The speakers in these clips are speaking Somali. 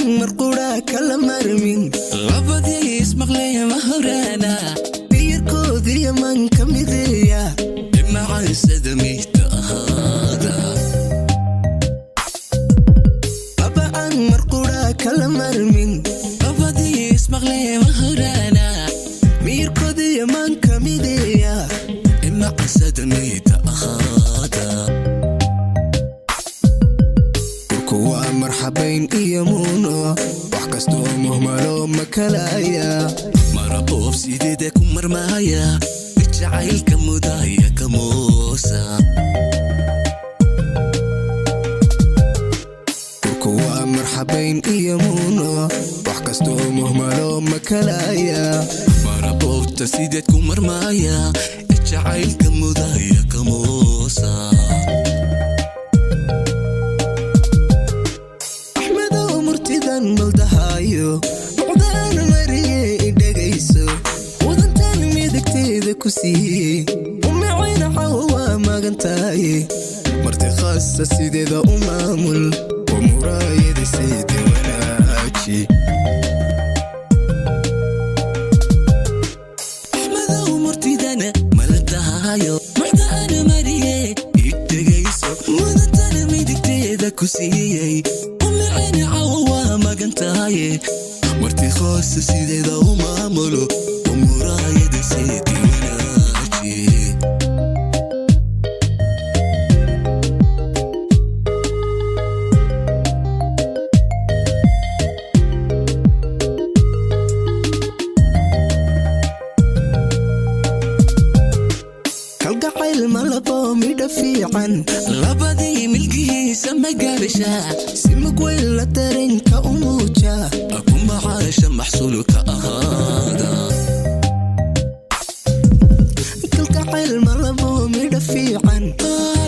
Laba aan marqura kala marmin. Labadii ismaqlaya ma horaana. Miyirkoodiyo manka mideeya. Imacaansada mihta ahaada. Laba aan marqura kala marmin. Labadii ismaqlaya ma horaana. Miyirkoodiyo manka mideeya. Imacaansada mihta ahaada. Urku waa marxabayn iyo muuno, wax kastoo muhmalo makalaya. Maraboof sideeda ku marmaaya, jacaylka mudaya ka moosa. Urku waa marxabayn iyo muuno, wax kastoo muhmalo makalaya. Maraboofta sideed ku marmaaya, jacaylka mudaya ka moosa. Axmedow, murtidan maldahayo, mucdaan mariye, idhegayso. Wadantan midigteeda ku siiyey, umicayna cawo waa magantaye. Marti khaasa sideeda u maamul, oo muraayada seeda wanaaji. Axmedow, murtidana maldahayo, mucdaana mariye, idhegayso. Mudantana midigteeda ku siiyey, umicayna cawo waa magantahaye. Marti khoosa sideeda u maamulo, oo muraayada seedi wanaaji. Kalgacayl malabo midha fiican. Labadii milkihiisa magaabasha. Si mugweyla dareenka u muuja. Ku macaasha maxsuulka ahaada. Kalgacayl malabo midha fiican.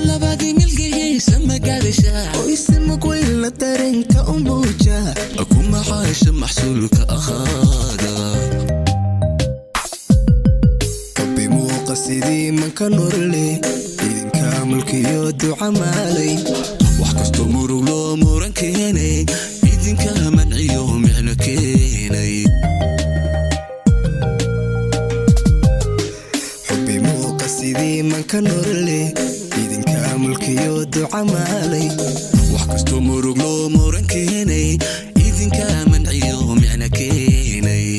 Labadii milkihiisa magaabasha. Oo si mugweyla dareenka u muuja. Ku macaasha maxsuulka ahaada. Rabbi muuqa sidii manka nurle, idinka mulkiyo duca maalay. Wax kastoo murug loo muran keenay, idinka manciyo micno keenay. Xubbi muuqa sidii manka nurle, idinka mulkiyo duca maalay. Wax kastoo murug loo muran keenay, idinka manciyo micno keenay.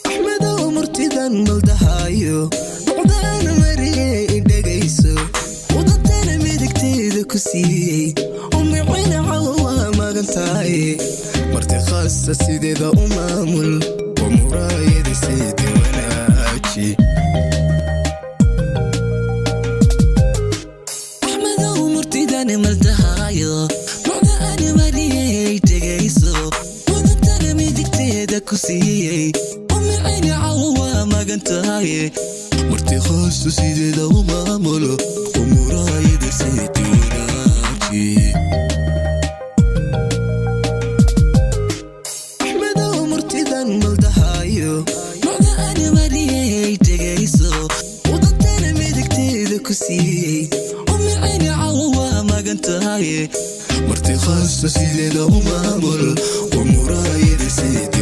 Axmedow, murtidan maldahayo, mucdaana mariye, idhegayso. Wadantana midigteeda ku siiyey, umicina cawo waa magantahay. Marti khaasa sideeda u maamul, oo muraayada seeda wanaaji. Axmedow, murtidan maldahayo, mucdaana mariyey, dhegayso. Wadantana midigteeda ku siiyey, umicina cawo waa magantahaye. Marti khaasu sideeda u maamulo, oo muraayada seedi wanaaji. Axmedow, murtidan maldahayo, mucdaana mariyey, dhegayso. Wadantana midigteeda ku siiyey, umicina cawo waa magantahaye. Marti khaasu sideeda u maamulo, oo muraayada seedi